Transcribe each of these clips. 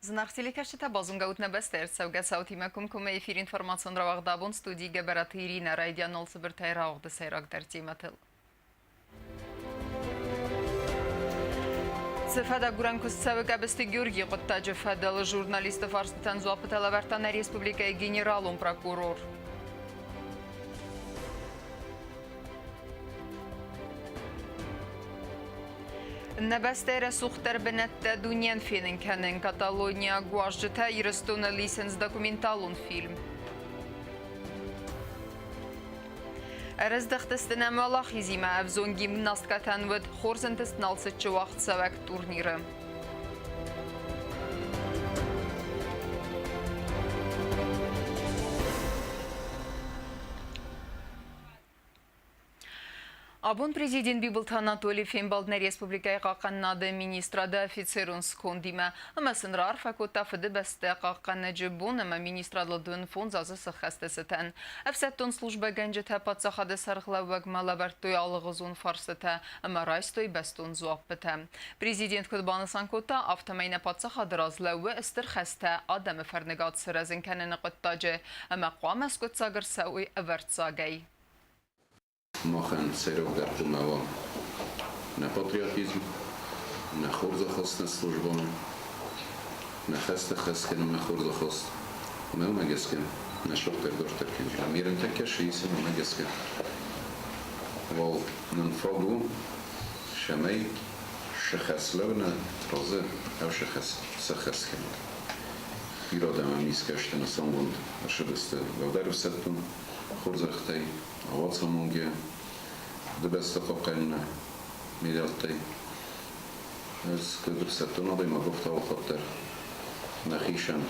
Зынаргъ телекӕсджытӕ, базонгӕ ут нӕ бӕстӕйы ӕрцӕугӕ цаутимӕ комкоммӕ эфир информацион рауагъд абон студийы Гӕбӕраты Иринӕ райдианыл цыбыртӕй рауагъды сӕйрагдӕр темӕтыл. Цы фӕдагурӕн куыст цӕуы Гӕбысты Георгийы хъуыддаджы фӕдыл, журналисты фарстытӕн дзуаппытӕ лӕвӕрдта нӕ республикӕйы генералон прокурор. Нӕ бӕстӕйы рӕсугъддӕр бынӕттӕ дунейӕн фенын кӕнын каталониаг уазджытӕ Ирыстоны лисынц документалон фильм. Ӕрӕздӕхтысты нӕм уӕлахизимӕ ӕвзонг гимнасткӕтӕн уыд хорз ӕнтыст Налцыччы уагъдцӕуӕг турниры. Абон президент Бибылты Анатолий фембӕлд нӕ республикӕйы хъахъхъӕнынады министрады офицерон скондимӕ ӕмӕ сын раарфӕ кодта Фыдыбӕстӕ хъахъхъӕнӕджы бон ӕмӕ министрадыл 35 азы сӕххӕсты цытӕн. Ӕфсӕддон службӕгӕнджытӕ паддзахады сӕргълӕууӕгмӕ лӕвӕрдтой алыгъуызон фарстытӕ ӕмӕ райстой бӕстон дзуаппытӕ. Президент куыд банысан кодта, афтӕмӕй нӕ паддзахады раз лӕууы стыр хӕстӕ адӕмы фӕрныгад сырӕзын кӕныны хъуыддаджы ӕмӕ хъуамӕ скъуыддзаг ӕрцӕуой ӕвӕрццагӕй. Махӕн сӕйрагдӕр хъуамӕ уа нӕ патриотизм, нӕ хорзахаст нӕ службӕмӕ, нӕ хӕстӕ хӕс кӕнӕм нӕ хорзахаст. Ӕмӕ уымӕ гӕсгӕ нӕ сыгъдӕг дарддӕр кӕнджытӕм ерынтӕккӕ сисӕм, уымӕ гӕсгӕ уал нын фаг у, цӕмӕй сыхӕслӕвыны разы сыхӕс кӕнӕм. Бирӕ адӕмӕн искӕсты нысангонд ӕрцыдысты уӕлдӕр ӕфсӕддон хорзӕхтӕй, ауацамонгӕ Фыдыбӕстӕ хъахъхъӕныны медӕлттӕй. Ӕз куыд ӕфсӕддон адӕймаг афтӕ алхатт дӕр нӕхицӕн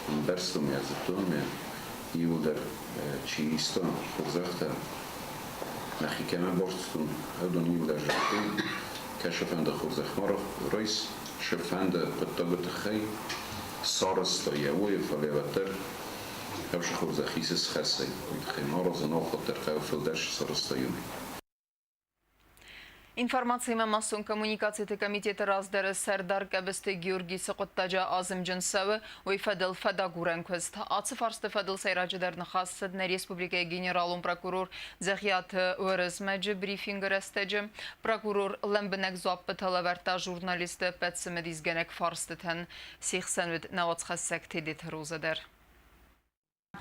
ӕмбӕрстон ӕмӕ зыдтон ӕмӕ иууылдӕр чи иста хорзӕхтӕ, мӕхи кӕмӕ барстон, уыдон иууылдӕр загътой, кӕцы-фӕнды хорзӕх ма райс, цы-фӕнды хъуыддагы тыххӕй сарӕзта йӕ уый, фӕлӕ уӕддӕр ӕвзӕр хорзӕх исы схӕцӕй, уый тыххӕй ма аразын алхатт дӕр хъӕуы фылдӕр сарӕзта иумӕ. Информациимӕ массон коммуникациты комитеты раздӕры сӕрдар Къӕбысты Георгий цы хъуыддаджы азымджын цӕуы, уый фӕдыл фӕдагурӕн куыст. Ацы фарсты фӕдыл сӕйраджыдӕр ныхас цыд нӕ республикӕйы генералон прокурор Дзӕгъиаты Уырызмӕджы брифингы рӕстӕджы. Прокурор лӕмбынӕг дзуаппытӕ лӕвӕрдта журналистты ӕппӕт цымыдисгӕнӕг фарстытӕн. Се хсӕн уыд нӕуӕдзхӕссӕг Тедеты Роза дӕр.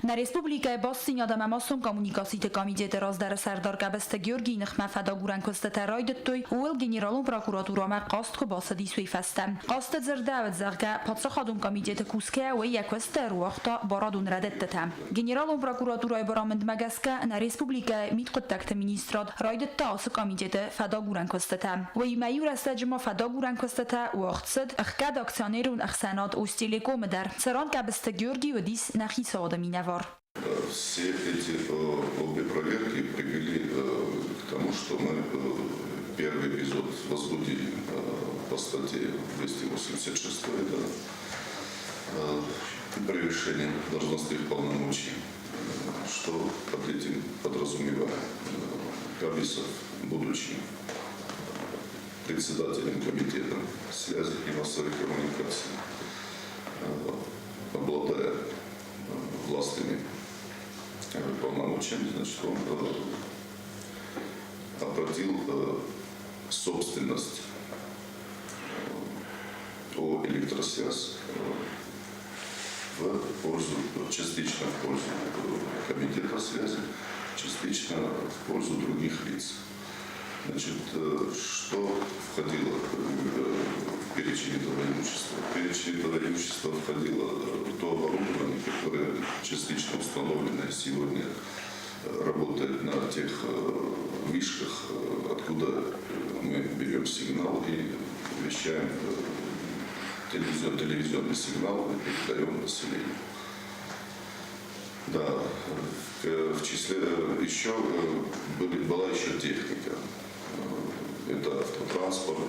Нӕ республикӕйы бастдзинад ӕмӕ массон коммуникациты комитеты раздӕры сӕрдар Гӕбӕзты Георгийы ныхмӕ фӕдагурӕн куыстытӕ райдыдтой, ууыл генералон прокуратурӕмӕ хъаст куы бацыдис, уый фӕстӕ. Хъасты дзырдӕуыд, зӕгъгӕ, паддзахадон комитеты кусгӕйӕ уый йӕ куысты ӕруагъта барадон рӕдыдтытӕ. Генералон прокуратурӕйы барамындмӕ гӕсгӕ нӕ республикӕйы мидхъуыддӕгты министрад райдыдта ацы комитеты фӕдагурӕн куыстытӕ. Уыимӕ иу рӕстӕджы ма фӕдагурӕн куыстытӕ уагъд цыд ӕхгӕд акционерон ӕхсӕнад Остелеком-ы дӕр. Цӕрон Къӕбысты Георгий уыдис нӕ хицауады минӕвар. Все эти обе проверки привели к тому, что мы первый эпизод возбудили по статье 286, это превышение должностных полномочий, что под этим подразумевает Кабисов, будучи председателем комитета связи и массовых коммуникаций, обладая властными полномочиями, значит, он обратил собственность о электросвязь в пользу, частично в пользу комитета связи, частично в пользу других лиц. Значит, что входило в перечень этого имущества? В перечень этого имущества входило то оборудование, которое частично установлено и сегодня работает на тех вышках, откуда мы берем сигнал и вещаем телевизионный сигнал и передаем населению. Да, в числе еще была еще техника. Это автотранспорт,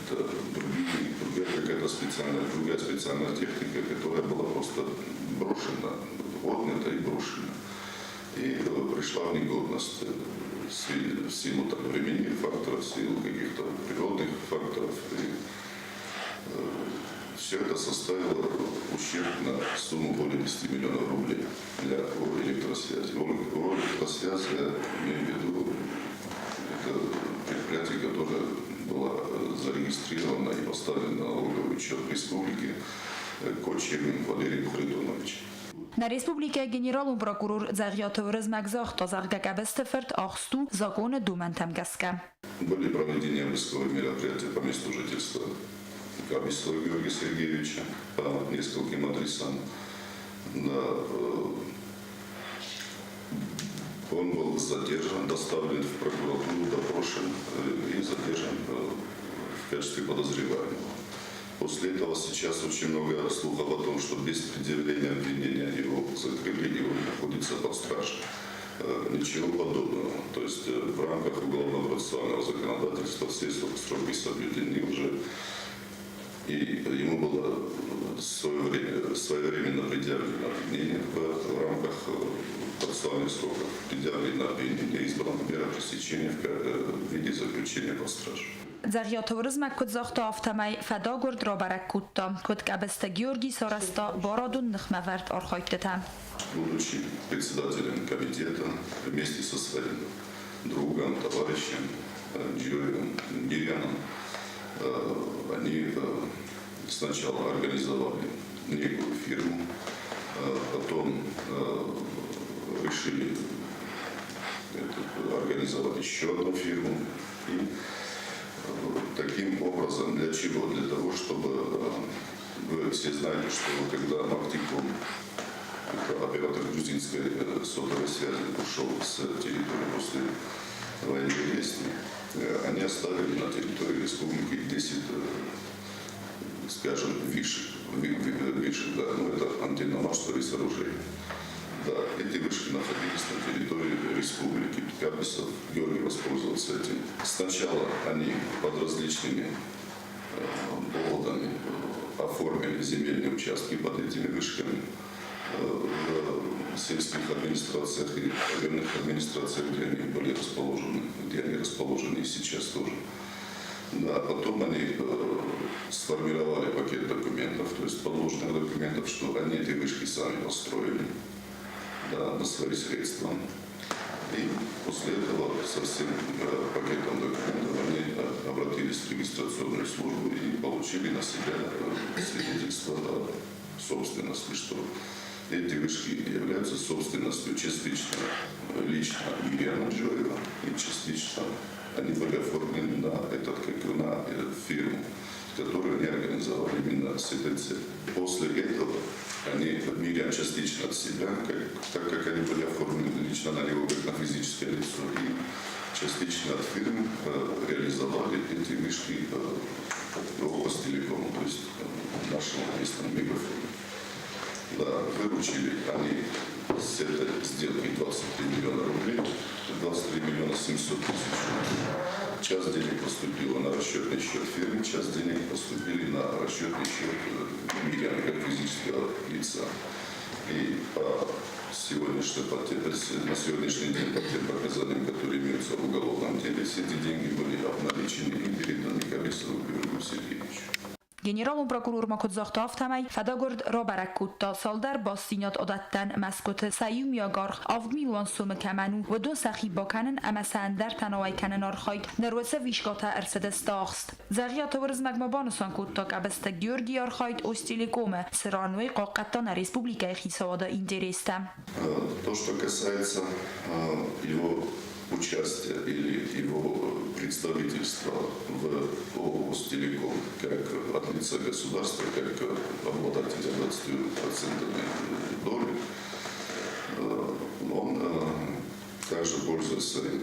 это другая какая-то специальная, другая специальная техника, которая была просто брошена, отнята и брошена. И пришла в негодность в силу там, временных факторов, в силу каких-то природных факторов. И в Все это составило ущерб на сумму более 10 миллионов рублей для электросвязи. Электросвязь, я имею в виду, это предприятие, которое было зарегистрировано и поставлено на налоговый учет республики Кочевым Валерием Харитоновичем. Нӕ республикӕйы генералон прокурор Дзӕгъиаты Уырызмӕг загъта, зӕгъгӕ, Къӕбысты фырт ахст у законы домӕнтӕм гӕсгӕ. Были проведены обысковые мероприятия по месту жительства Кабисова Георгия Сергеевича по нескольким адресам. Да, он был задержан, доставлен в прокуратуру, допрошен и задержан в качестве подозреваемого. После этого сейчас очень много слухов о том, что без предъявления обвинения его закрыли и он находится под стражей. Ничего подобного. То есть в рамках уголовно-процессуального законодательства все сроки соблюдены уже. И ему было своевременно предъявлено обвинение в рамках процессуальных сроков. Предъявлено обвинение, избрана мера пресечения в виде заключения под стражу. Дзӕгъиаты Уырызмӕг куыд загъта, афтӕмӕй фӕдагуырд рабӕрӕг кодта, куыд Къӕбысты Георги сарӕзта барадон ныхмӕвӕрд архайдтытӕ. Будучи председателем комитета вместе со своим другом, товарищем Джиоевым Мирьяном, они сначала организовали некую фирму, потом решили организовать еще одну фирму. И таким образом, для чего? Для того, чтобы вы все знаете, что когда Магтиком, это оператор грузинской сотовой связи, ушел с территории после военных действий, они оставили на территории республики 10, скажем, вишек, вишек, да, ну это антенно-мачтовые сооружения. Да, эти вышки находились на территории республики. Кабисов Георгий воспользовался этим. Сначала они под различными поводами оформили земельные участки под этими вышками в сельских администрациях и районных администрациях, где они были расположены, где они расположены и сейчас тоже. Да, потом они сформировали пакет документов, то есть подложных документов, что они эти вышки сами построили, да, на свои средства. И после этого со всем пакетом документов они обратились в регистрационную службу и получили на себя свидетельство о собственности, что эти вышки являются собственностью частично лично Мирьяна Джиоева и частично они были оформлены на этот, как на фирму, которую они организовали именно с этой целью. После этого они, Мирьян частично от себя, так как они были оформлены лично на него, как на физическое лицо, и частично от фирмы реализовали эти вышки Остелекому, то есть нашему местному мегафону. Да, выручили они с этой сделки 23 миллиона рублей, 23 миллиона 700 тысяч рублей. Часть денег поступила на расчетный счет фирмы, часть денег поступили на расчетный счет Мирьяна как физического лица. И на сегодняшний день по тем показаниям, которые имеются в уголовном деле, все эти деньги были обналичены и переданы Кабисову Георгию Сергеевичу. Генералон прокурор ма куыд загъта, афтӕмӕй фӕдагуырд рабӕрӕг кодта, цалдӕр бастдзинад адӕттӕн мӕсгуыты сӕ иумиаг аргъ 7 милуан сомы кӕмӕн у, уыдон сӕхи бакӕнын ӕмӕ сӕ ӕндӕртӕн ауӕй кӕнын архайд. Ныр уыцы вишкӕтӕ ӕрцыдысты ахст. Дзӕгъиаты Уырызмӕг ма банысан кодта Къӕбысты Георгийы архайд Остелекомы, цы ран уый хъахъхъӕдта нӕ республикӕйы хицауады интерестӕ. То, что касается его участия или его представительства в ООО «Остелеком» как от лица государства, как обладателя 20% доли, он также, пользуясь своим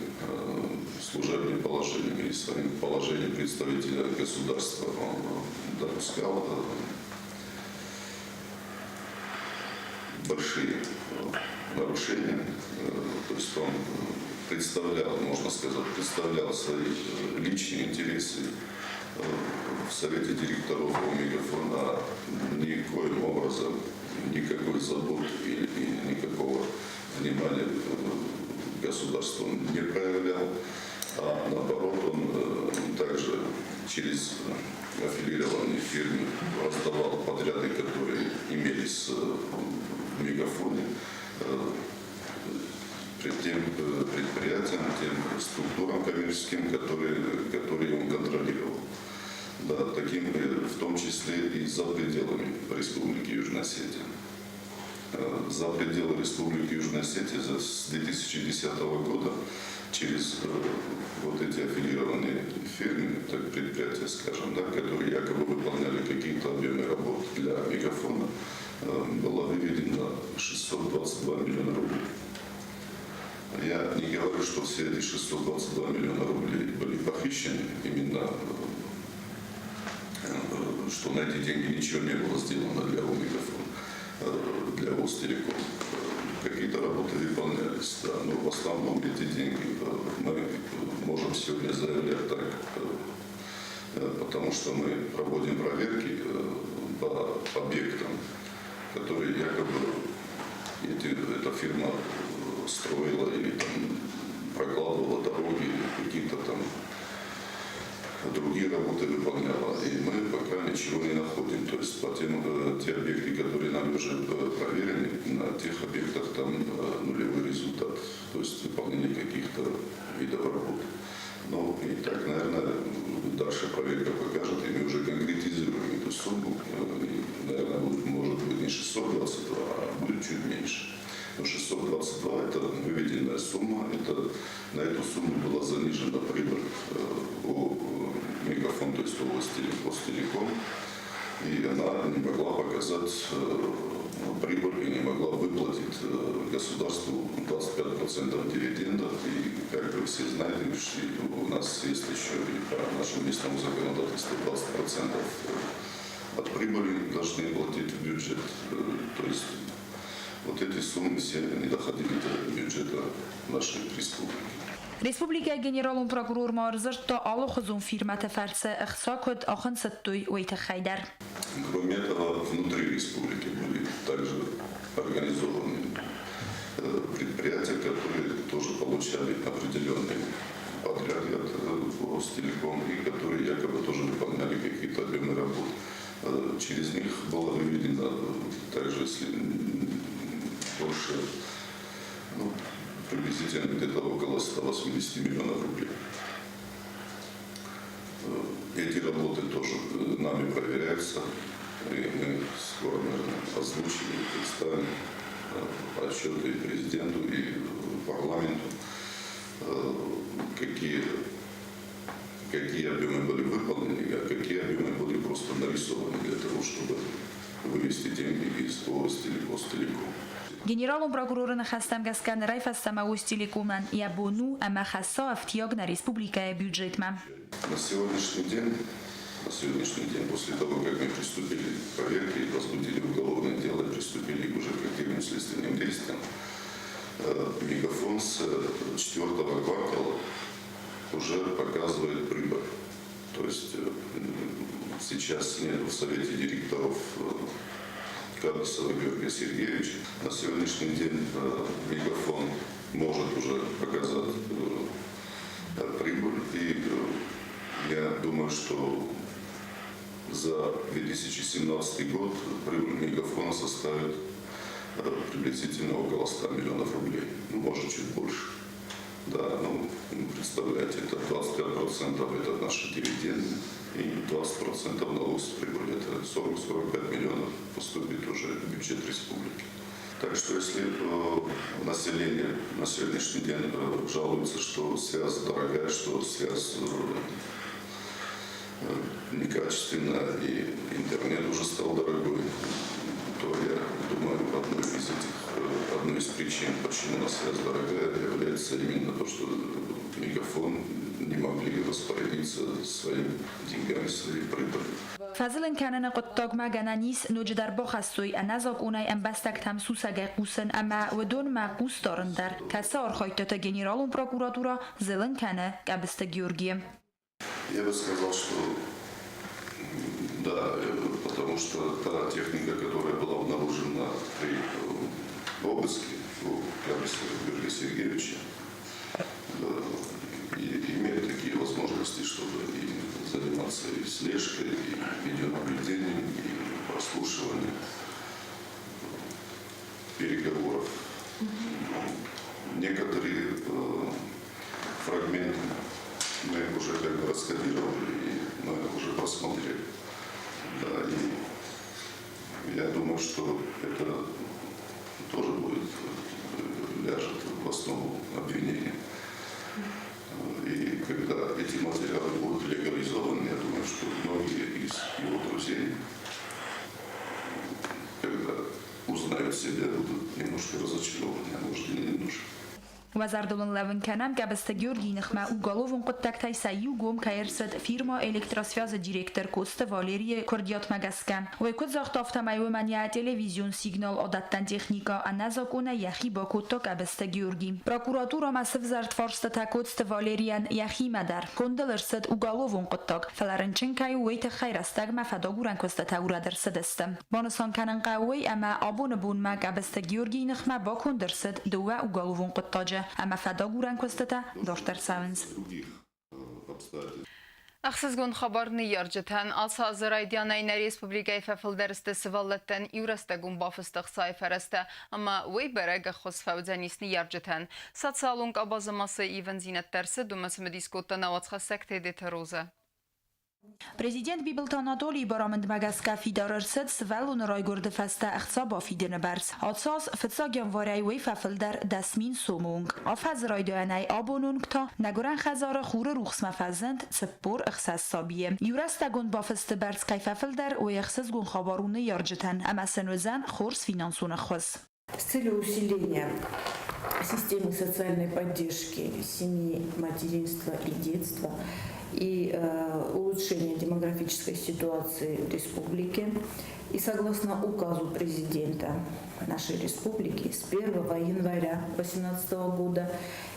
служебным положением или своим положением представителя государства, он допускал большие нарушения. То есть он представлял, можно сказать, представлял свои личные интересы в совете директоров Мегафона, никоим образом никакой заботы или никакого внимания государству он не проявлял, а наоборот он также через аффилированные фирмы раздавал и за пределами Республики Южная Осетия. За пределы Республики Южная Осетия с 2010 года через вот эти аффилированные фирмы, так, предприятия, скажем, да, которые якобы выполняли какие-то объемы работ для Мегафона, было выведено 622 миллиона рублей. Я не говорю, что все эти 622 миллиона рублей были похищены, именно что на эти деньги ничего не было сделано для Мегафона, для Остелеком. Какие-то работы выполнялись, да, но в основном эти деньги мы можем сегодня заявлять так, потому что мы проводим проверки по объектам, которые якобы эта фирма строила или там прокладывала дороги, или какие-то там другие работы выполняла. И мы пока ничего не находим. То есть по те объекты, которые нами уже проверены, на тех объектах там нулевой результат, то есть выполнение каких-то видов работ. Ну и так, наверное, дальше проверка покажет, и мы уже конкретизируем эту сумму. И, наверное, будет, может быть, не 622, а будет чуть меньше. Но 622 – это выведенная сумма, это, на эту сумму была занижена прибыль у Мегафон, то есть у Остелеком, и она не могла показать прибыль и не могла выплатить государству 25% дивидендов. И, как вы все знаете, у нас есть еще и по нашему местному законодательству 20% от прибыли должны платить в бюджет. То есть вот эти суммы все не доходили до бюджета нашей республики. Республикӕйы генералон прокурор ма ӕрдзырдта алыхуызон фирмӕты фӕрцы ӕхца куыд ахынцыдтой, уый тыххӕй дӕр. Кроме этого, внутри республики были также организованы предприятия, которые тоже получали определенные подряды от Остелеком и которые якобы тоже выполняли какие-то объемы работ. Через них было выведено также больше, ну, приблизительно где-то около 180 миллионов рублей. Эти работы тоже нами проверяются. И мы скоро, наверное, озвучим и представим отчеты и президенту, и парламенту, какие объемы были выполнены, а какие объемы были просто нарисованы для того, чтобы вывести деньги из Остелеком. Генералон прокуроры ныхӕстӕм гӕсгӕ нырӕй фӕстӕмӕ Остелекомӕн йӕ бон у ӕмӕ хӕсса ӕфтиаг нӕ республикӕйы бюджетмӕ. На сегодняшний день, после того, как мы приступили к проверке и возбудили уголовное дело, и приступили уже к активным следственным действиям, Мегафон с четвертого квартала уже показывает прибыль. То есть сейчас нет в совете директоров Кабисова Георгия Сергеевича. На сегодняшний день Мегафон может уже показать прибыль. И я думаю, что за 2017 год прибыль Мегафона составит приблизительно около 100 миллионов рублей. Ну, может, чуть больше. Да, ну, представляете, это 25% это наши дивиденды и 20% налог с прибыли. Это 40-45 миллионов поступит уже в бюджет республики. Так что если население на сегодняшний день жалуется, что связь дорогая, что связь некачественная и интернет уже стал дорогой, то я думаю, одной из причин, почему у нас связь дорогая, является именно то, что Мегафон не могли распорядиться своими деньгами, своей прибылью. Фӕзылын кӕныны хъуыддагмӕ гӕнӕн ис ноджыдӕр бахӕссой ӕнӕзакъонӕй ӕмбӕстӕгтӕм сусӕгӕй хъусын ӕмӕ уыдонмӕ хъус дарын дӕр, кӕцы архайдтыты генералон прокуратурӕ зылын кӕны Къӕбысты Георгийы. Я бы сказал, что да, потому что та техника, которая была обнаружена при обыске у Кабисова Георгия Сергеевича, и имеет такие возможности, чтобы и заниматься и слежкой, и видеонаблюдением, и прослушиванием переговоров. Некоторые фрагменты мы уже как бы раскодировали и мы уже просмотрели. Да, и Я думаю, что это тоже будет ляжет в основу обвинения. И когда эти материалы будут легализованы, я думаю, что многие из его друзей, когда узнают себя, будут немножко разочарованы, а может и не немножко. Уӕ зӕрдыл ын лӕууын кӕнӕм, Гӕбысты Георгийы ныхмӕ уголовон хъуыддӕгтӕй сӕ иу гом кӕй ӕрцыд фирма Электросвязь-ы директор Коцты Валерийы куырдиатмӕ гӕсгӕ. Уый куыд загъта, афтӕмӕй уымӕн йӕ телевизион сигнал адӕттӕн техникӕ ӕнӕзакъонӕй йӕхи бакодта Гӕбысты Георги. Прокуратурӕмӕ сывзӕрд фарстытӕ Коцты Валерийӕн йӕхимӕ дӕр. Конд ыл ӕрцыд уголовон хъуыддаг, фӕлӕ рынчын кӕй у, уый тыххӕй рӕстӕгмӕ фӕдагурӕн куыстытӕ урӕд ӕрцыдысты. Банысан кӕнын хъӕуы уый, ӕмӕ абоны бонмӕ Гӕбысты Георгийы ныхмӕ баконд ӕрцыд дыууӕ уголовон хъуыддаджы ӕмӕ фӕдагурӕн куыстытӕ дарддӕр цӕуынц. Ӕхсызгон хабар ныййарджытӕн. Ацы азы райдианӕй нӕ республикӕйы фӕфылдӕр сты сывӕллӕттӕн иурӕстӕгон бафысты ӕхцайы фӕрӕзтӕ ӕмӕ уый бӕрӕг ӕххуыс фӕуыдзӕнис ныййарджытӕн. Социалон къабазы ма цы ивындзинӕдтӕ ӕрцыд, уымӕ цымыдис кодта нӕ уацхӕссӕг Тедеты Розӕ. Президент Бибылты Анатолийы барамындмӕ гӕсгӕ фидар ӕрцыд сывӕллоны райгуырды фӕстӕ ӕхца бафидыны бӕрц. Ацы аз фыццаг январӕй уый фӕфылдӕр 10 000 сомы онг. Афӕдзы райдайӕнӕй абоны онг та нӕ гуырӕн хӕдзары хуры рухсмӕ фӕзынд 46 сабийы. Иурӕстӕгон бафысты бӕрц кӕй фӕфылдӕр, уый ӕхсызгон хабар у ныййарджытӕн ӕмӕ сын уыдзӕн хорз финансон ӕххуыс. С целью усиления системы социальной поддержки семьи, материнства и детства и улучшения демографической ситуации в республике и согласно указу президента нашей республики с 1 января 2018 года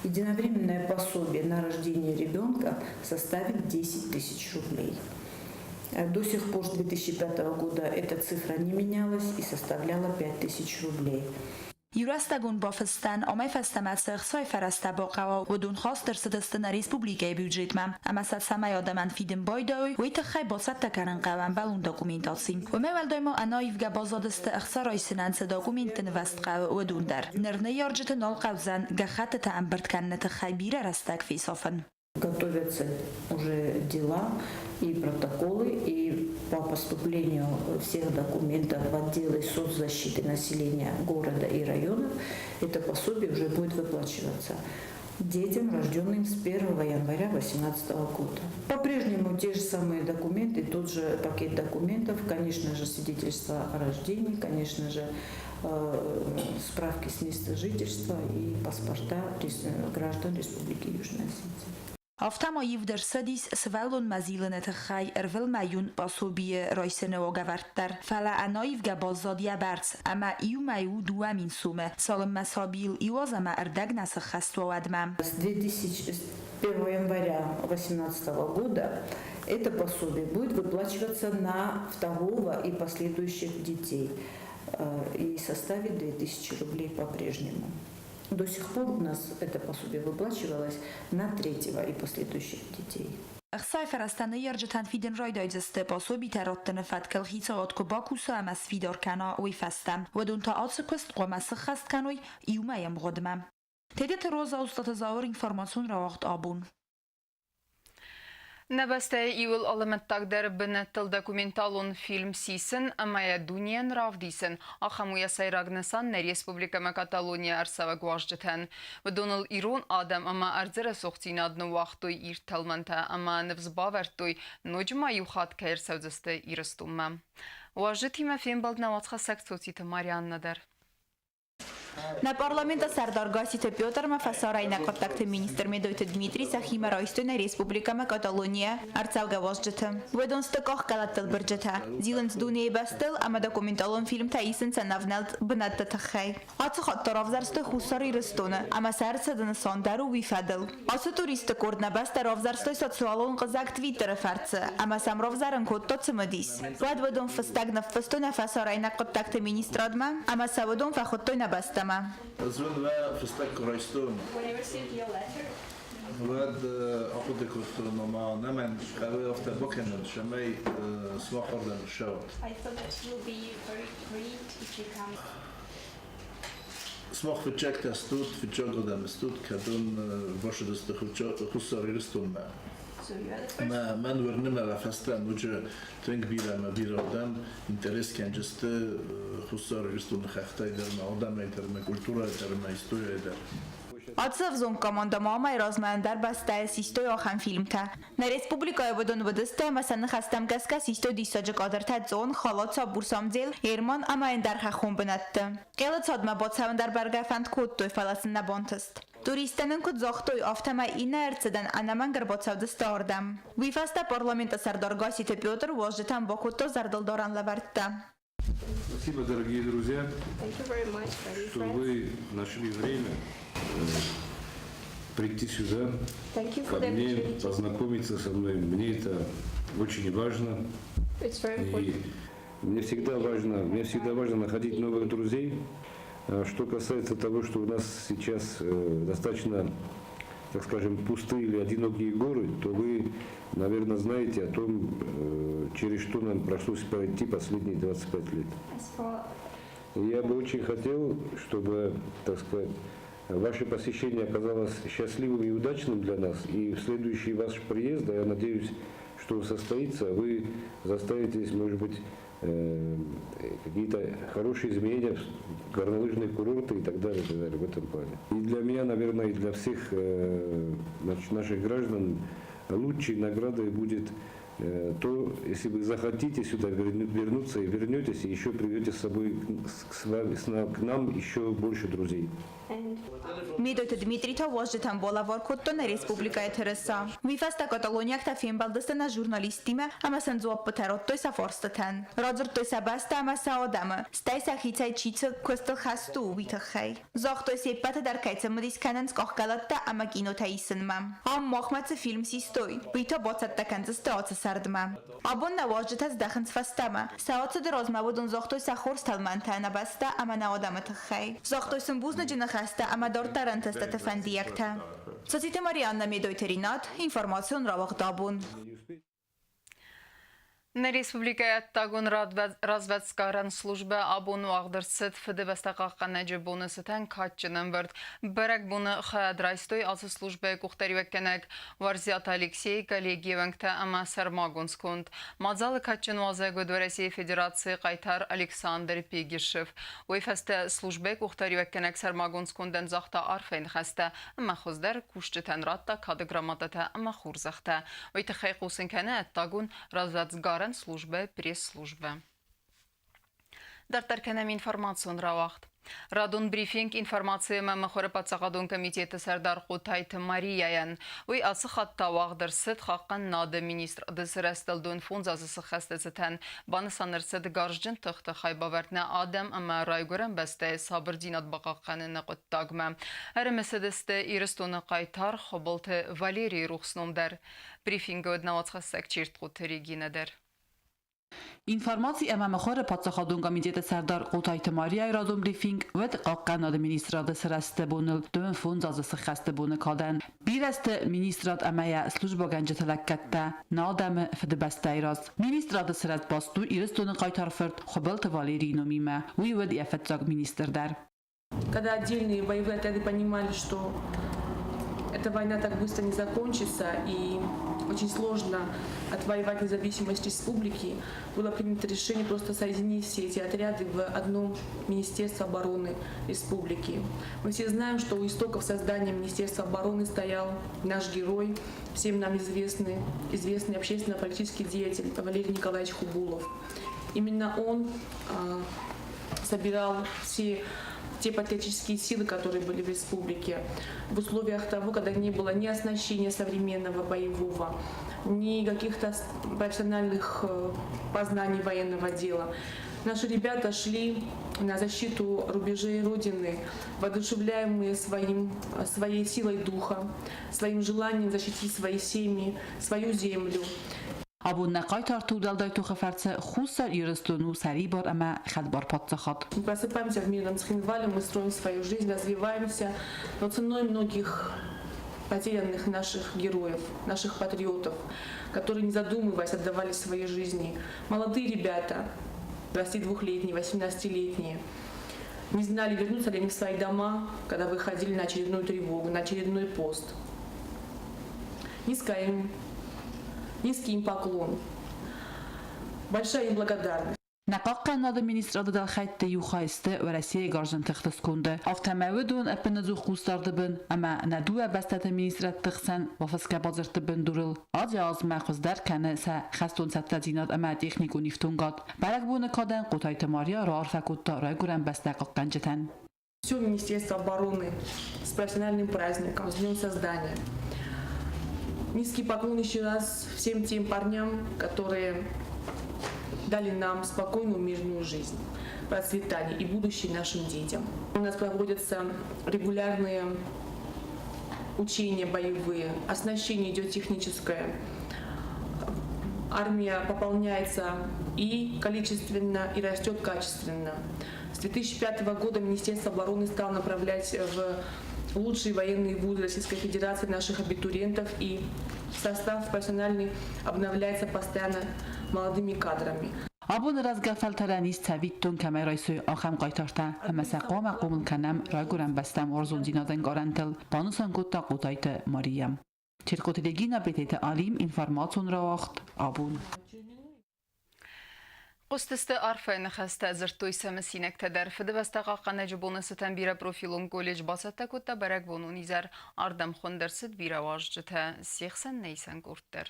единовременное пособие на рождение ребенка составит 10 тысяч рублей. До сих пор с 2005 года эта цифра не менялась и составляла 5 тысяч рублей. Иурӕстӕгон бафыстӕн амӕй фӕстӕмӕ цы ӕхцайы фӕрӕзтӕ бахъӕуа, уыдон хаст ӕрцыдысты нӕ республикӕйы бюджетмӕ. Ӕмӕ сӕ цӕмӕй адӕмӕн фидын байдайой, уый тыххӕй бацӕттӕ кӕнын хъӕуы ӕмбӕлон документаци. Уымӕй уӕлдай ма ӕнӕаивгӕ баззадысты ӕхца райсынӕн цы документты нывӕзт хъӕуы, уыдон дӕр. Ныр ныййарджыты нал хъӕудзӕн гӕххӕттытӕ ӕмбырд кӕныны тыххӕй бирӕ рӕстӕг фесафын. Готовятся уже дела и протоколы, и по поступлению всех документов в отделы соцзащиты населения города и районов это пособие уже будет выплачиваться детям, рожденным с 1 января 2018 года. По-прежнему те же самые документы, тот же пакет документов, конечно же, свидетельство о рождении, конечно же, справки с места жительства и паспорта граждан Республики Южная Осетия. Афтӕ ма ивд ӕрцыдис сывӕллонмӕ зилыны тыххӕй ӕрвылмӕйон пособийы райсыны уагӕвӕрд дӕр, фӕлӕ ӕнаивгӕ баззад йӕ бӕрц, ӕмӕ иу мӕй у 2000 сомы, цалынмӕ сабийыл иу аз ӕмӕ ӕрдӕг нӕ сыххӕст уа, уӕдмӕ. С 2001 января 2018 года это пособие будет выплачиваться на второго и последующих детей и составит 2000 рублей по-прежнему. До сих пор у нас это пособие выплачивалось на третьего и последующих детей. Ӕхцайы фӕрӕзтӕ ныййарджытӕн фидын райдайдзысты, пособитӕ раттыны фӕткыл хицауад куы бакуса ӕмӕ сфидар кӕна, уый фӕстӕ. Уыдон та ацы куыст хъуамӕ сыххӕст кӕной иумӕйы ӕмгъуыдмӕ. Тедеты Роза, Устаты Зауыр, информацион рауагъд Абон. Нӕ бӕстӕйы иууыл алӕмӕттагдӕр бынӕттыл документалон фильм сисын ӕмӕ йӕ дунейӕн равдисын. Ахӕм у йӕ сӕйраг нысан нӕ республикӕмӕ Каталонийӕ ӕрцӕуӕг уазджытӕн. Уыдоныл ирон адӕм ӕмӕ ӕрдзы рӕсугъддзинад ныууагътой ирд тӕлмӕнтӕ ӕмӕ ныфс бавӕрдтой, ноджы ма иу хатт кӕй ӕрцӕудзысты Ирыстонмӕ. Уазджытимӕ фембӕлд нӕ уацхӕссӕг Цоциты Марианнӕ дӕр. Нӕ парламенты сӕрдар Гасситы Петрмӕ фӕсарӕйнаг хъуыддӕгты министр Медойты Дмитрий сӕхимӕ райстой нӕ республикӕмӕ Каталонийӕ ӕрцӕугӕ уазджыты. Уыдон сты къахкъӕлӕттыл бырджытӕ, зилынц дунейы бӕстыл ӕмӕ документалон фильмтӕ исынц ӕнӕвнӕлд бынӕтты тыххӕй. Ацы хатт та равзӕрстой Хуссар Ирыстоны ӕмӕ сӕ ӕрцыды нысан дӕр у уый фӕдыл. Ацы туристты къорд нӕ бӕстӕ равзӕрстой социалон хызӕг Твиттеры фӕрцы ӕмӕ сӕм равзӕрын кодта цымыдис. Уӕд уыдон фыстӕг ныффыстой нӕ фӕсарӕйнаг хъуыддӕгты министрадмӕ ӕмӕ сӕ уыдон фӕхуыдтой нӕ бӕстӕмӕ. Ӕз уын уӕ фыстӕг куы райстон, уӕд ахъуыды кодтон, ома нӕмӕн хъӕуы афтӕ бакӕнын, цӕмӕй сымах ардӕм ссӕуат. Сымах фыццӕгтӕ стут, фыццаг адӕм стут, кӕдон бацыдысты Хуссар Ирыстонмӕ. Мӕ мӕн уырны мӕ фӕстӕ ноджы тынг бирӕ ӕмӕ бирӕ адӕм интерес кӕнджысты Хуссар Ирыстоны хӕхтӕй дӕр ӕмӕ адӕмӕй дӕр ӕмӕ культурӕйӕ дӕр ӕмӕ историйӕ дӕр. Ацы ӕвзонг командӕ ма амӕй размӕ ӕндӕр бӕстӕйы систой ахӕм фильмтӕ. Нӕ республикӕйы уыдон уыдысты ӕмӕ сӕ ныхӕстӕм гӕсгӕ систой диссаджы кадртӕ Цъон, Халаца, Бурсамдзел, Ерман ӕмӕ ӕндӕр хӕххон бынӕтты. Къелы цадмӕ бацӕуын дӕр бӕргӕ фӕнд кодтой, фӕлӕ сын нӕ бантыст. Туристтӕ нын куыд загътой, афтӕмӕй иннӕ ӕрцыдӕн ӕнӕмӕнг ӕрбацӕудзысты ардӕм. Уый фӕстӕ парламенты сӕрдар Гасситы Петр уазджытӕн бакодта зӕрдылдарӕн лӕвӕрттӕ. Спасибо, дорогие друзья, much, что вы нашли время прийти сюда, ко мне, познакомиться со мной. Мне это очень важно. И мне всегда важно находить новых друзей. А что касается того, что у нас сейчас достаточно, так скажем, пустые или одинокие горы, то вы, наверное, знаете о том, через что нам пришлось пройти последние 25 лет. И я бы очень хотел, чтобы, так сказать, ваше посещение оказалось счастливым и удачным для нас, и в следующий ваш приезд, а я надеюсь, что он состоится, вы заставите, может быть, какие-то хорошие изменения в горнолыжные курорты и так далее в этом плане. И для меня, наверное, и для всех значит, наших граждан лучшей наградой будет то, если вы захотите сюда вернуться и вернетесь, и еще приведете с собой с вами, к нам еще больше друзей. Медойты Дмитрий та уазджытӕн балӕвар кодта нӕ республикӕйы тырыса. Уый фӕстӕ каталониӕгтӕ фембӕлдысты нӕ журналисттимӕ ӕмӕ сын дзуаппытӕ радтой сӕ фарстытӕн. Радзырдтой сӕ бӕстӕ ӕмӕ сӕ адӕмы, стӕй сӕхицӕй чи цы куыстыл хӕст у, уый тыххӕй. Загътой, се ппӕты дӕр кӕй цымыдис кӕнынц къахкъӕлӕттӕ ӕмӕ кинотӕ исынмӕ. Ам махмӕ цы фильм систой, уый та бацӕттӕ кӕндзысты ацы сӕрдмӕ. Абон нӕ уазджытӕ здӕхынц фӕстӕмӕ. Сӕ ацыды размӕ уыдон загътой сӕ хорз тӕлмӕнтӕ нӕ бӕстӕ ӕмӕ нӕ адӕмы тыххӕй. Загътой сын бузныджы ныхӕстӕ ӕмӕ дарддӕр ӕнтыстыты фӕндиӕгтӕ. Цоциты Марианна, Медойты Ринат, информацион рауагъд «Абон». Нӕ республикӕйы ӕддагон развӕдсгарӕн службӕ абон уагъд ӕрцыд Фыдыбӕстӕ хъахъхъӕнӕджы боны цытӕн кадджын ӕмбырд. Бӕрӕгбоны хайад райстой ацы службӕйы къухдариуӕггӕнӕг Уарзиаты Алексей, коллегийы уӕнгтӕ ӕмӕ сӕрмагонд сконд. Мадзалы кадджын уазӕг уыд Уӕрӕсейы Федерацийы хъайтар Александр Пегишев. Уый фӕстӕ службӕйы къухдариуӕггӕнӕг сӕрмагонд скондӕн загъта арфӕйы ныхӕстӕ ӕмӕ хуыздӕр кусджытӕн радта кады грамотатӕ ӕмӕ хорзӕхтӕ. Уый тыххӕй хъусын кӕны ӕддагон развӕдсгарӕн службӕ пресс-службӕ. Дарддӕр кӕнӕм информацион рауагъд. Радон брифинг информаци ӕмӕ мыхуыры паддзахадон комитеты сӕрдар Хъотайты Марияйӕн. Уый ацы хатт та уагъд ӕрцыд хъахъхъӕнынады министрады сырӕзтыл 25 азы сыххӕсты цытӕн. Банысан ӕрцыд гарзджын тыхты хайбавӕрд нӕ адӕм ӕмӕ райгуырӕн бӕстӕйы сабырдзинад бахъахъхъӕныны хъуыддагмӕ. Ӕрымысыдысты Ирыстоны хъайтар Хуыбылты Валерийы рухс ном дӕр. Брифингы уыд нӕ уацхӕссӕг Чертхъоты Регинӕ дӕр. Информаци ӕмӕ мыхуыры паддзахадон комитеты сӕрдар Хъотайты Марияйы радон брифинг уыд хъахъхъӕнады министрады сырӕзты боныл 25 азы сыххӕсты боны кадӕн. Бирӕ сты министрад ӕмӕ йӕ службӕгӕнджыты лӕггӕдтӕ нӕ адӕмы Фыдыбӕстӕйы раз. Министрады сырӕзт баст у Ирыстоны хъайтар фырт Хуыбылты Валерийы номимӕ. Уый уыд йӕ фыццаг министр дӕр. Когда отдельные боевые отряды понимали, что эта война так быстро не закончится и очень сложно отвоевать независимость республики, было принято решение просто соединить все эти отряды в одно Министерство обороны республики. Мы все знаем, что у истоков создания Министерства обороны стоял наш герой, всем нам известный общественно-политический деятель Валерий Николаевич Хубулов. Именно он собирал все те патриотические силы, которые были в республике, в условиях того, когда не было ни оснащения современного боевого, ни каких-то профессиональных познаний военного дела. Наши ребята шли на защиту рубежей Родины, воодушевляемые своей силой духа, своим желанием защитить свои семьи, свою землю. Абон нӕ хъайтарты удуӕлдай тохы фӕрцы Хуссар Ирыстон у сӕрибар ӕмӕ хӕдбар паддзахад. Мы просыпаемся в мирном Цхинвале, мы строим свою жизнь, развиваемся, но ценой многих потерянных наших героев, наших патриотов, которые, не задумываясь, отдавали свои жизни. Молодые ребята, 22-летние, 18-летние, не знали, вернутся ли они в свои дома, когда выходили на очередную тревогу, на очередной пост. Низко им. Низкий им поклон. Большая им благодарность. Нӕ Хъахъхъӕнынады министрады дӕлхӕйтты иу хай сты Уӕрӕсейы гарзджын тыхты сконды. Афтӕ ма уыдон ӕппынӕдзух хъусдарды бын ӕмӕ нӕ дыууӕ бӕстӕты министрӕдты хсӕн бафысгӕ бадзырдты бындурыл азӕй-азмӕ хуыздӕр кӕны сӕ хӕстон цӕттӕдзинад ӕмӕ техникон ифтонгад. Бӕрӕгбоны кадӕн Хъотайты Мария раарфӕ кодта райгуырӕн бӕстӕ хъахъхъӕнджытӕн. Все Министерство обороны с профессиональным праздником, с Днем Создания. Низкий поклон еще раз всем тем парням, которые дали нам спокойную мирную жизнь, процветание и будущее нашим детям. У нас проводятся регулярные учения боевые, оснащение идет техническое. Армия пополняется и количественно, и растет качественно. С 2005 года Министерство обороны стало направлять в лучшие военные вузы Российской Федерации наших абитуриентов, и состав профессиональный обновляется постоянно молодыми кадрами. Абоны рӕзгӕ фӕлтӕрӕн ис цӕвиттон, кӕмӕй райсой ахӕм хъайтартӕ ӕмӕ сӕ хъуамӕ хъомыл кӕнӕм райгуырӕн бӕстӕм уарзондзинады ӕнкъарӕнтыл, банысан кодта Хъотайты Мария. Чертхъоты Регина, Бететы Алим, информацион рауагъд «Абон». Хъуыстысты арфӕйы ныхӕстӕ, дзырдтой сӕ мысинӕгтӕ дӕр. Фыдыбӕстӕ хъахъхъӕнӕджы боны цытӕн бирӕпрофилон колледж бацӕттӕ кодта бӕрӕгбонон изӕр. Ардӕм хуынд ӕрцыд бирӕ уазджытӕ, се хсӕн нӕ исӕн къорд дӕр.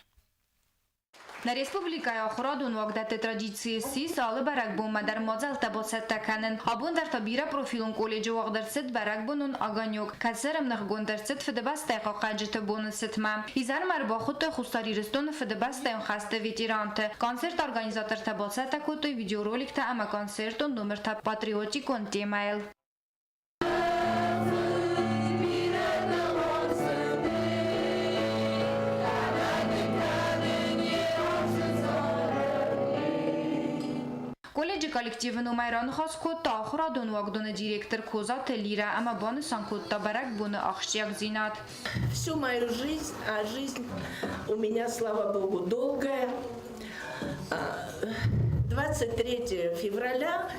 Нӕ республикӕйы ахуырадон уагдӕтты традици ссис алы бӕрӕгбонмӕ дӕр мадзӕлттӕ бацӕттӕ кӕнын. Абон дӕр та бирӕпрофилон колледжы уагъд ӕрцыд бӕрӕгбонон огонек, кӕцы ӕрӕмныхгонд ӕрцыд Фыдыбӕстӕйы хъахъхъӕнджыты боны цытмӕ. Изӕрмӕ ӕрбахуыдтой Хуссар Ирыстоны Фыдыбӕстӕйон хӕсты ветеранты. Концерты организатортӕ бацӕттӕ кодтой видеороликтӕ ӕмӕ концертон номертӕ патриотикон темӕйыл. Колледжы коллективы номӕй раныхас кодта ахуырадон уагдоны директор Козаты Лирӕ ӕмӕ банысан кодта бӕрӕгбоны ахсджиагдзинад. Всю мою жизнь, а жизнь у меня, слава богу, долгая, 23 февраля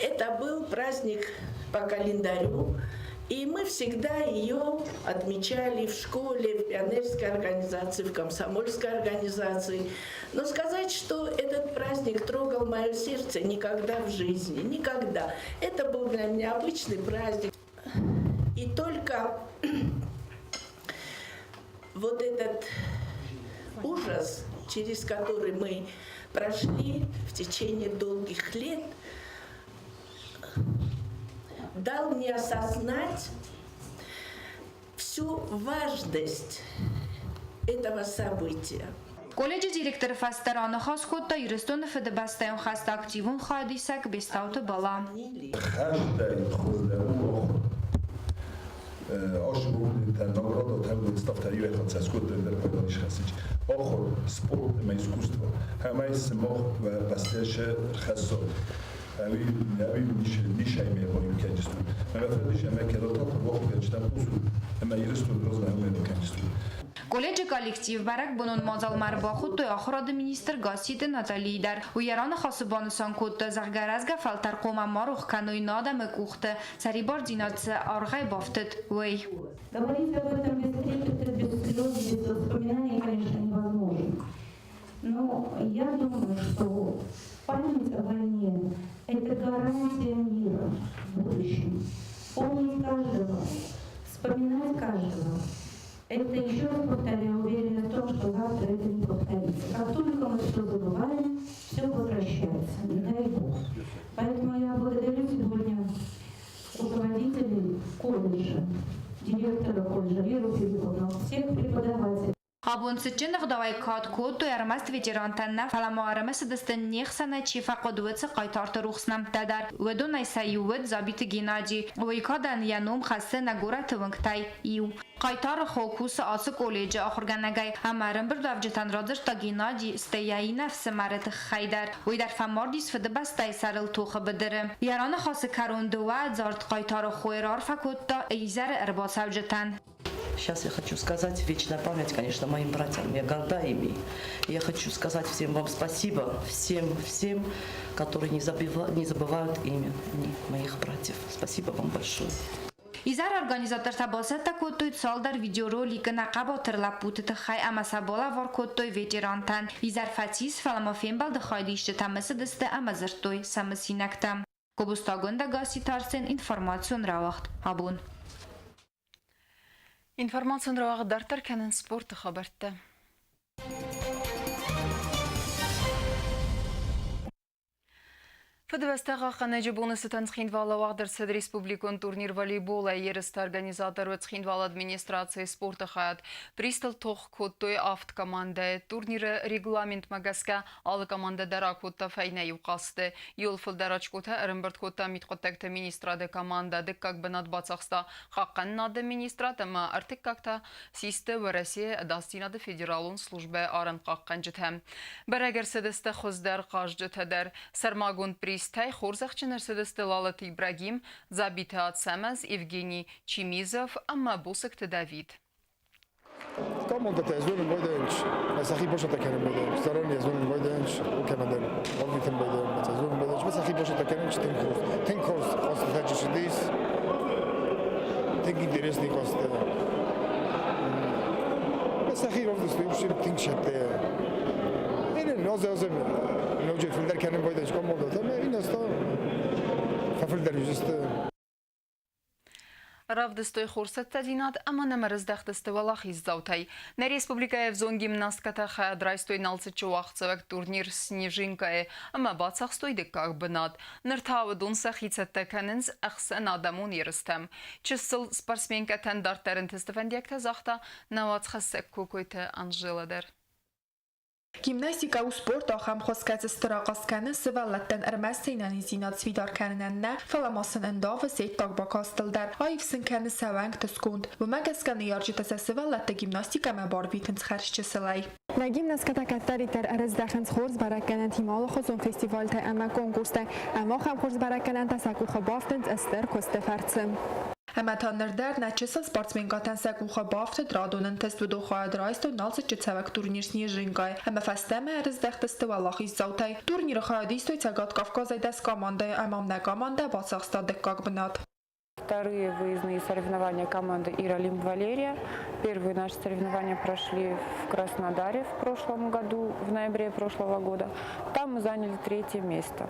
это был праздник по календарю, и мы всегда ее отмечали в школе, в пионерской организации, в комсомольской организации. Но сказать, что этот праздник трогал мое сердце, никогда в жизни, никогда. Это был для меня обычный праздник. И только вот этот ужас, через который мы прошли в течение долгих лет, дал мне осознать всю важность этого события. Колледжы директоры фӕстӕ раныхас кодта Ирыстоны Фыдыбӕстӕйон хӕсты активон хайадисӕг Бестауты Бала. Хӕстӕй хуыздӕр у ахуыр. Ахуыр, спорт ӕмӕ искусство. Ӕмӕ сымах бӕстӕ рхӕссой. Ӕви нишайме байу кӕнджыстут. Ӕмӕ фӕндис ӕмӕ кӕдӕртӕ вахт кӕнджытӕм хъусут ӕмӕ Ирыстон размӕ ӕмӕ кӕнджыстут. Колледжы коллектив бӕрӕгбонон мадзалмӕ ӕрбахуыдтой ахуырады министр Гасситы Наталийы дӕр. Уый йӕ раныхасы банысан кодта, зӕгъгӕ, рӕзгӕ фӕлтӕр хъуамӕ ма рох кӕной нӕ адӕмы къухты, сӕрибардзинад цы аргъӕй бафтыд, уый. Говорить об этом без трепета, без слез, без воспоминаний, конечно, невозможно. Но я думаю, что память о войне – это гарантия мира в будущем. Помнить каждого, вспоминать каждого – это, еще раз повторяю, уверенность в том, что завтра это не повторится. Как только мы все забываем, все возвращается, не дай Бог. Поэтому я благодарю сегодня руководителей колледжа, директора колледжа Веру Филипповну, всех преподавателей. Абон цытджын ӕгъдауӕй кад кодтой ӕрмӕст ветерантӕн нӕ, фӕлӕ ма ӕрымысыдысты не хсӕнӕй чи фӕхъуыд, уыцы хъайтарты рухс нӕмттӕ дӕр. Уыдонӕй сӕ иу уыд Дзабиты Геннади. Уый кадӕн йӕ ном хӕссы нӕ горӕты уынгтӕй иу. Хъайтары хо кусы ацы колледжы ахуыргӕнӕгӕй ӕмӕ ӕрӕмбырдуӕвджытӕн радзырдта Геннади, стӕй йӕ иннӕ ӕфсымӕры тыххӕй дӕр. Уый дӕр фӕмардис Фыдыбӕстӕйы сӕрыл тохы быдыры. Йӕ раныхасы кӕрон дыууӕ ӕдзард хъайтары хойы раарфӕ кодта изӕры ӕрбацӕуджытӕн. Сейчас я хочу сказать, вечная память, конечно, моим братьям. Я горда ими. Я хочу сказать всем вам спасибо, всем, всем, которые не забывают имя моих братьев. Спасибо вам большое. Изӕры организатортӕ бацӕттӕ кодтой цалдӕр видеороликы нӕ хъӕбатыр лӕппуты тыххӕй ӕмӕ сӕ балӕвар кодтой ветерантӕн. Изӕр фӕцис, фӕлӕ ма фембӕлды хайадисджытӕ мысыдысты ӕмӕ дзырдтой сӕ мысинӕгтӕ. Кобустагонд Гасситы Арсен информацион рауагъд абон. Информацион рауагъд дарддӕр кӕнынц спорты хабӕрттӕ. Фыдыбӕстӕ хъахъхъӕнӕджы боны цытӕн Цхинвалы уагъд ӕрцыд республикон турнир волейболӕй. Ерысты организатор уыд Цхинвалы администрацийы спорты хайад. Призтыл тох кодтой авд командӕйы. Турниры регламентмӕ гӕсгӕ алы командӕ дӕр акодта фӕйнӕ иу хъазты. Иуыл фылдӕр очкотӕ ӕрӕмбырд кодта мидхъуыддӕгты министрады командӕ. Дыккаг бынат бацахста Хъахъхъӕнынады министрад ӕмӕ ӕртыккаг та систы Уӕрӕсейы ӕдасдзинады федералон службӕйы арӕнхъахъхъӕнджытӕ. Бӕрӕг ӕрцыдысты хуыздӕр хъазджытӕ дӕр. Сӕрмагонд призтӕй хорзӕхджын ӕрцыдысты Лалыты Ибрагим, Дзабиты Ацӕмӕз, Евгений Чимизов ӕмӕ Босыкты Давид. Командӕтӕ зонын байдайынц, сӕхи босатӕ кӕнын байдайынц, заранее зонын байдайынц, кӕмӕдӕр арвитын байдайынц, зонын байдайынц, сӕхи босатӕ кӕнынц тынг хорз, тынг хорз хъазтытӕ цыдис, тынг интересный хъазтытӕ. Сӕхи равдыстой, вообще тынг сӕттӕ. Иннӕ аз ноджы фылдӕр кӕнын байдайынц командӕтӕ, ӕмӕ иннӕ аз та фӕфылдӕр уыдзысты. Равдыстой хорзцӕттӕдзинад ӕмӕ нӕм ӕрыздӕхтысты уӕлахиздзаутӕй. Нӕ республикӕйы ӕвзонг гимнасткӕтӕ хайад райстой Налцыччы уагъдцӕуӕг турнир «Снежинка-йы» ӕмӕ бацахстой дыккаг бынат. Ныр та уыдон сӕхи цӕттӕ кӕнынц ӕхсӕнадӕмон ерыстӕм. Чысыл спортсменкӕтӕн дарддӕр ӕнтысты фӕндиӕгтӕ загъта нӕ уацхӕссӕг Кокойты Анжела дӕр. Гимнастикӕ у спорт ахӕм хуыз, кӕцы стыр ахъаз кӕны сывӕллӕттӕн ӕрмӕст се нӕниздзинад сфидар кӕнынӕн нӕ, фӕлӕ ма сын ӕндавы се ддаг бакастыл дӕр, аив сын кӕны сӕ уӕнгты сконд. Уымӕ гӕсгӕ ныййарджытӕ сӕ сывӕллӕтты гимнастикӕмӕ барвитынц хӕрзчысылӕй. Нӕ гимнасткӕтӕ кӕддӕриддӕр ӕрыздӕхынц хорз бӕрӕггӕнӕнтимӕ алыхуызон фестивалтӕ ӕмӕ конкурстӕ, ӕмӕ ахӕм хорз бӕрӕггӕнӕнтӕ сӕ къухы бафтынц стыр куысты фӕрцы. Ӕмӕ та ныр дӕр нӕ чысыл спортсменкӕтӕн сӕ къухы бафтыд радон ӕнтыст уыдон хайад райстой Налцыччы цӕвӕг турнир Снежинкайы ӕмӕ фӕстӕмӕ ӕрыздӕхтысты уӕлахиздзаутӕй. Турниры хайад истой Цӕгат Кавказӕй 10 командӕйы ӕмӕ нӕ командӕ бацахста дыккаг бынат. Вторые выездные соревнования команды «Иралим Валерия». Первые наши соревнования прошли в Краснодаре в прошлом году, в ноябре прошлого года. Там мы заняли третье место.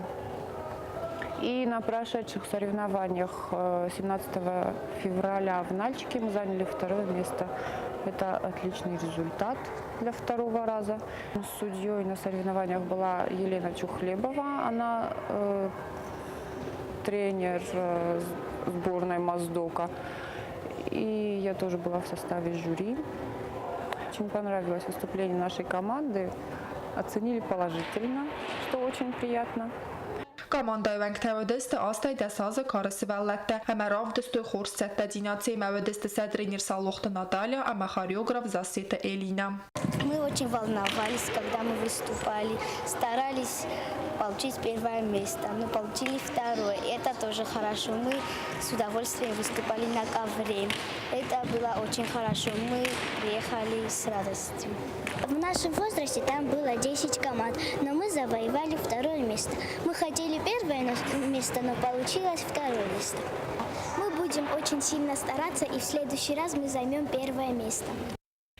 И на прошедших соревнованиях 17 февраля в Нальчике мы заняли второе место. Это отличный результат для второго раза. Судьей на соревнованиях была Елена Чухлебова. Она тренер сборной Моздока. И я тоже была в составе жюри. Очень понравилось выступление нашей команды. Оценили положительно, что очень приятно. Командӕйы уӕнгтӕ уыдысты 18 азы кары сывӕллӕттӕ ӕмӕ равдыстой хорз цӕттӕдзинад. Семӕ уыдысты сӕ тренер Саулохты Наталья ӕмӕ хореограф Зассеты Элина. Мы очень волновались, когда мы выступали, старались получить первое место, но получили второе. Это тоже хорошо. Мы с удовольствием выступали на ковре. Это было очень хорошо. Мы приехали с радостью. В нашем возрасте там было 10 команд, но мы завоевали второе место. Мы хотели первое место, но получилось второе место. Мы будем очень сильно стараться, и в следующий раз мы займем первое место.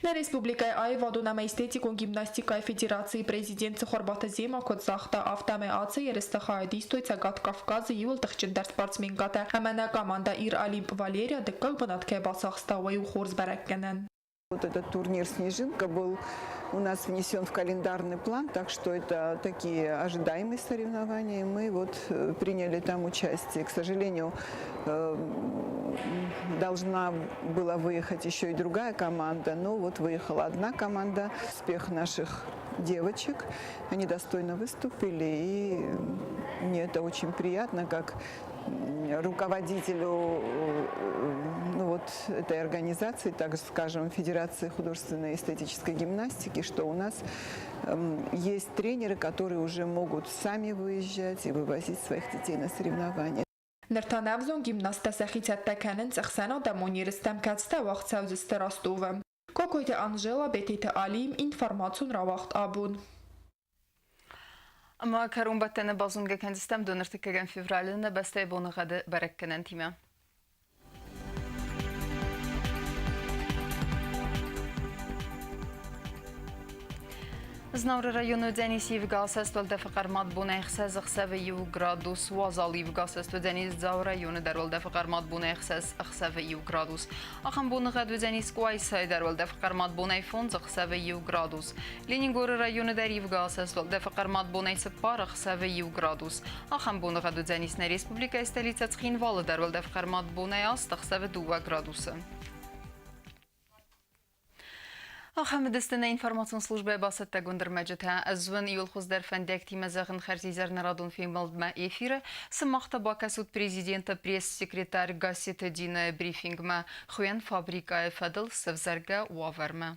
Нӕ республикӕйы аивадон ӕмӕ эстетикон гимнастикӕйы федерацийы президент Цыхуырбаты Зема куыд загъта, афтӕмӕй ацы ерысты хайад истой Цӕгат Кавказы иууыл тыхджындӕр спортсменкӕтӕ ӕмӕ нӕ командӕ Ир-Олимп Валерия дыккаг бынат кӕй бацахста, уый у хорз бӕрӕггӕнӕн. Вот этот турнир «Снежинка» был у нас внесен в календарный план, так что это такие ожидаемые соревнования, и мы вот приняли там участие. К сожалению, должна была выехать еще и другая команда, но вот выехала одна команда. Успех наших девочек, они достойно выступили, и мне это очень приятно, как руководителю, ну, вот этой организации, так скажем, Федерации художественной и эстетической гимнастики, что у нас есть тренеры, которые уже могут сами выезжать и вывозить своих детей на соревнования. Ныр та не взонг гимнасттӕ сӕхи цӕттӕ кӕнынц ӕхсӕнадӕмон ерыстӕм, кӕцытӕ уагъд цӕудзысты Ростовы. Кокойты Анжела, Бететы Алим, информацион рауагъд абон. Ӕмӕ кӕронбӕттӕны базонгӕ кӕндзыстӕм 25 февралы нӕ бӕстӕйы боныгъӕды бӕрӕггӕнӕнтимӕ. Знауыры районы уыдзӕнис ивгӕ асӕст уӕлдӕфы хъӕрмад бонӕй ӕхсӕз ӕхсӕвы иу градус, уазал ивгӕ асӕст уыдзӕнис Дзауы районы дӕр уӕлдӕфы хъӕрмад бонӕй ӕхсӕз ӕхсӕвы иу градус. Ахӕм боныгъӕд уыдзӕнис Къуайсайы дӕр уӕлдӕфы хъӕрмад бонӕй фондз ӕхсӕвы иу градус. Ленингоры районы дӕр ивгӕ асӕст уӕлдӕфы хъӕрмад бонӕй цыппар ӕхсӕвы иу градус. Ахӕм боныгъӕд уыдзӕнис нӕ республикӕйы столицӕ Цхинвалы дӕр уӕлдӕфы хъӕрмад бонӕй аст ӕхсӕвы дыууӕ градусы. Ахӕм уыдысты нӕ информацион службӕйы бацӕттӕгонд ӕрмӕджытӕ. Ӕз уын иууыл хуыздӕр фӕндиӕгтимӕ зӕгъын хӕрзизӕр нӕ радон фембӕлдмӕ эфиры. Сымах та бакӕсут президенты пресс-секретарь Гасситы Динӕйы брифингмӕ хуыйӕн фабрикӕйы фӕдыл сӕвзӕргӕ уавӕрмӕ.